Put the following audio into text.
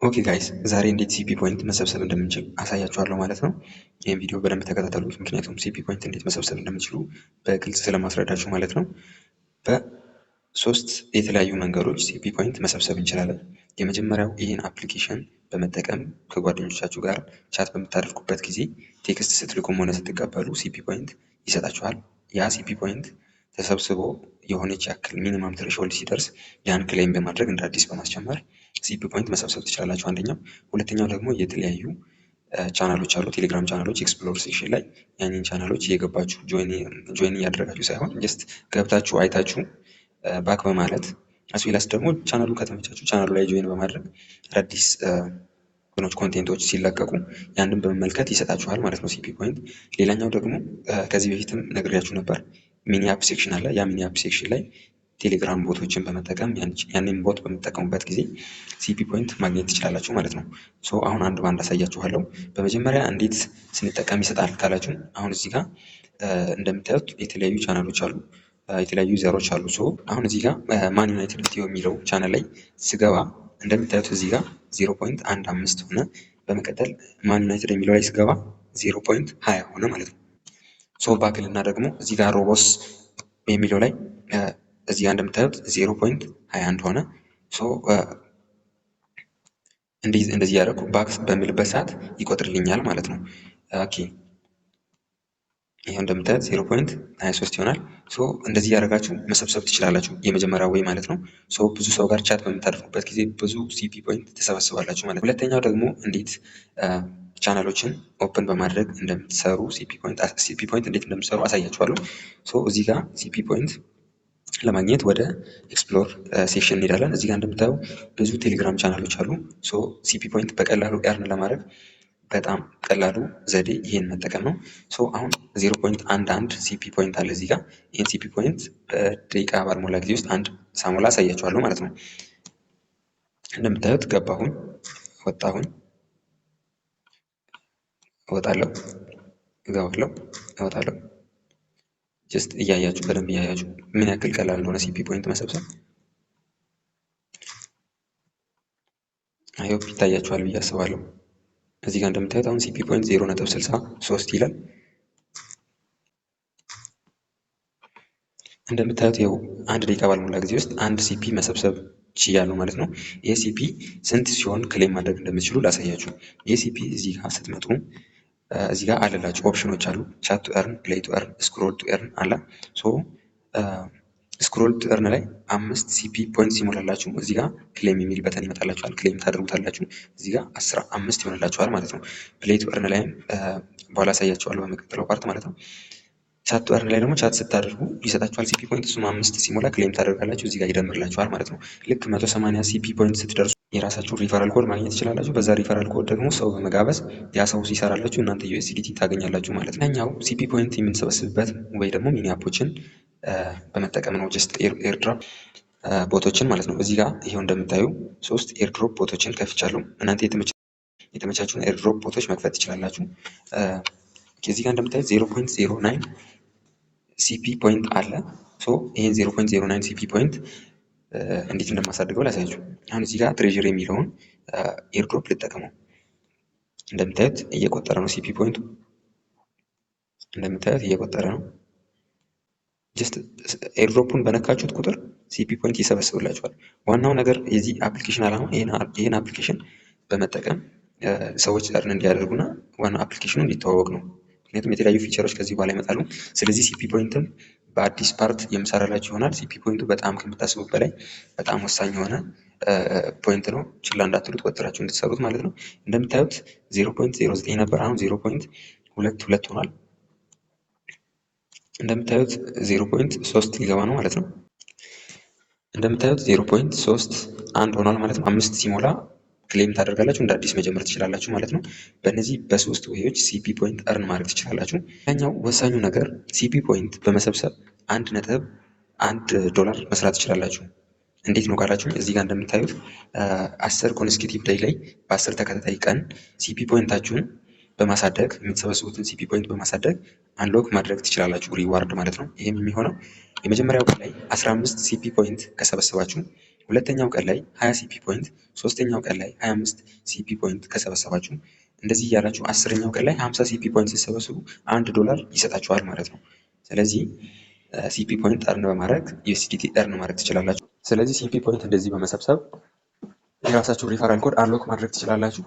Okay guys፣ ዛሬ እንዴት CP point መሰብሰብ እንደምንችል አሳያችኋለሁ ማለት ነው። ይህን ቪዲዮ በደንብ ተከታተሉት፣ ምክንያቱም CP point እንዴት መሰብሰብ እንደምትችሉ በግልጽ ስለማስረዳችሁ ማለት ነው። በሶስት የተለያዩ መንገዶች CP point መሰብሰብ እንችላለን። የመጀመሪያው ይህን application በመጠቀም ከጓደኞቻችሁ ጋር chat በምታደርጉበት ጊዜ text ስትልኩም ሆነ ስትቀበሉ CP point ይሰጣችኋል። ያ CP point ተሰብስቦ የሆነች ያክል minimum threshold ሲደርስ ያን claim በማድረግ እንደ አዲስ በማስጀመር CP point መሰብሰብ ትችላላችሁ። አንደኛው። ሁለተኛው ደግሞ የተለያዩ ቻናሎች አሉ፣ ቴሌግራም ቻናሎች explore section ላይ ያንን ቻናሎች እየገባችሁ join እያደረጋችሁ ሳይሆን just ገብታችሁ አይታችሁ back በማለት፣ as well as ደግሞ ቻናሉ ከተመቻችሁ ቻናሉ ላይ join በማድረግ አዳዲስ content ኦች ሲለቀቁ ያንን በመመልከት ይሰጣችኋል ማለት ነው CP point። ሌላኛው ደግሞ ከዚህ በፊትም ነግሬያችሁ ነበር፣ mini app section አለ። ያ mini app section ላይ ቴሌግራም bot ኦችን በመጠቀም ያንን bot በምትጠቀሙበት ጊዜ CP point ማግኘት ትችላላችሁ ማለት ነው። So አሁን አንድ ባንድ አሳያችኋለሁ። በመጀመሪያ እንዴት ስንጠቀም ይሰጣል ካላችሁ፣ አሁን እዚህ ጋር እንደምታዩት የተለያዩ ቻናሎች አሉ፣ የተለያዩ user ኦች አሉ። So አሁን እዚህ ጋር Man United ኢትዮ የሚለው ቻናል ላይ ስገባ እንደምታዩት እዚህ ጋር 0.15 ሆነ። በመቀጠል Man United የሚለው ላይ ስገባ 0.20 ሆነ ማለት ነው። So back ልና ደግሞ እዚህ ጋር ሮቦስ የሚለው ላይ እዚህ ጋር እንደምታዩት 0.21 ሆነ። So እንደዚህ ያደረኩ back በምልበት ሰዓት ይቆጥርልኛል ማለት ነው። Okay፣ ይሄው እንደምታዩት 0.23 ይሆናል። So እንደዚህ ያደረጋችሁ መሰብሰብ ትችላላችሁ። የመጀመሪያው way ማለት ነው። So ብዙ ሰው ጋር chat በምታደርጉበት ጊዜ ብዙ CP point ትሰበስባላችሁ ማለት ነው። ሁለተኛው ደግሞ እንዴት ቻናሎችን open በማድረግ እንደምትሰሩ CP point እንዴት እንደምትሰሩ አሳያችኋለሁ። So እዚህ ጋር CP point ለማግኘት ወደ explore section እንሄዳለን። እዚህ ጋር እንደምታዩ ብዙ ቴሌግራም ቻናሎች አሉ። So CP point በቀላሉ earn ለማድረግ በጣም ቀላሉ ዘዴ ይሄን መጠቀም ነው። So አሁን 0.11 CP point አለ እዚህ ጋር። ይህን CP point በደቂቃ ባልሞላ ጊዜ ውስጥ አንድ ሳሞላ አሳያችኋለሁ ማለት ነው። እንደምታዩት ገባሁኝ፣ ወጣሁኝ፣ እወጣለሁ፣ እገባለሁ፣ እወጣለሁ። Just እያያችሁ፣ በደንብ እያያችሁ ምን ያክል ቀላል እንደሆነ CP point መሰብሰብ I hope ይታያችኋል ብዬ አስባለሁ። እዚህ ጋር እንደምታዩት አሁን CP point 0.63 ይላል። እንደምታዩት ይኸው አንድ ደቂቃ ባልሞላ ጊዜ ውስጥ አንድ CP መሰብሰብ ችያለሁ ማለት ነው። ይህ CP ስንት ሲሆን claim ማድረግ እንደምትችሉ ላሳያችሁ። ይህ CP እዚህ ጋር ስትመጡ እዚህ ጋር አለላችሁ ኦፕሽኖች አሉ። Chat to earn፣ play to earn፣ scroll to earn አለ። So scroll to earn ላይ 5 CP point ሲሞላላችሁ እዚህ ጋር claim የሚል button ይመጣላችኋል። Claim ታደርጉታላችሁ። እዚህ ጋር 15 ይሆንላችኋል ማለት ነው። Play to earn ላይም በኋላ አሳያችኋለሁ በሚቀጥለው part ማለት ነው። Chat to earn ላይ ደግሞ chat ስታደርጉ ይሰጣችኋል CP point። እሱም 5 ሲሞላ claim ታደርጋላችሁ። እዚህ ጋር ይደምርላችኋል ማለት ነው። ልክ 180 CP point ስትደርሱ የራሳችሁን referral code ማግኘት ትችላላችሁ። በዛ referral code ደግሞ ሰው በመጋበዝ ያ ሰው ሲሰራላችሁ እናንተ USDT ታገኛላችሁ ማለት ነው። ያኛው CP point የምንሰበስብበት ወይ ደግሞ mini app ኦችን በመጠቀም ነው። Just airdrop bot ኦችን ማለት ነው። እዚህ ጋር ይሄው እንደምታዩ ሶስት airdrop bot ኦችን ከፍቻለሁ። እናንተ የተመቻችሁን airdrop bot ኦች መክፈት ትችላላችሁ። እዚህ ጋር እንደምታዩት 0.09 CP point አለ። So ይሄን 0.09 CP point እንዴት እንደማሳድገው ላሳያችሁ። አሁን እዚህ ጋር treasure የሚለውን airdrop ልጠቀመው። እንደምታዩት እየቆጠረ ነው CP point ኡ። እንደምታዩት እየቆጠረ ነው። Just airdrop ኡን በነካችሁት ቁጥር CP point ይሰበስብላችኋል። ዋናው ነገር የዚህ application ዓላማ ይህን application በመጠቀም ሰዎች earn እንዲያደርጉና ዋናው application ኑ እንዲተዋወቅ ነው። ምክንያቱም የተለያዩ feature ኦች ከዚህ በኋላ ይመጣሉ። ስለዚህ CP point ም በአዲስ part የምሰራላችሁ ይሆናል። CP point ኡ በጣም ከምታስቡት በላይ በጣም ወሳኝ የሆነ point ነው። ችላ እንዳትሉት፣ ወጥራችሁ እንድትሰሩት ማለት ነው። እንደምታዩት 0.09 ነበር፣ አሁን 0.22 ሆኗል። እንደምታዩት 0.3 ሊገባ ነው ማለት ነው። እንደምታዩት 0.31 ሆኗል ማለት ነው። 5 ሲሞላ claim ታደርጋላችሁ፣ እንደ አዲስ መጀመር ትችላላችሁ ማለት ነው። በእነዚህ በሶስት way ኦች CP point earn ማድረግ ትችላላችሁ። ሌላኛው ወሳኙ ነገር CP point በመሰብሰብ 1.1 ዶላር መስራት ትችላላችሁ። እንዴት ነው ካላችሁ፣ እዚህ ጋር እንደምታዩት 10 consecutive day ላይ በ10 ተከታታይ ቀን CP point ኣችሁን በማሳደግ፣ የምትሰበስቡትን CP point በማሳደግ unlock ማድረግ ትችላላችሁ reward ማለት ነው። ይህም የሚሆነው የመጀመሪያው ቀን ላይ 15 CP point ከሰበሰባችሁ ሁለተኛው ቀን ላይ 20 CP point፣ ሶስተኛው ቀን ላይ 25 CP point ከሰበሰባችሁ፣ እንደዚህ እያላችሁ 10ኛው ቀን ላይ 50 CP point ስትሰበስቡ $1 ይሰጣችኋል ማለት ነው። ስለዚህ CP point earn በማድረግ USDT earn ማድረግ ትችላላችሁ። ስለዚህ CP point እንደዚህ በመሰብሰብ የራሳችሁ referral code unlock ማድረግ ትችላላችሁ።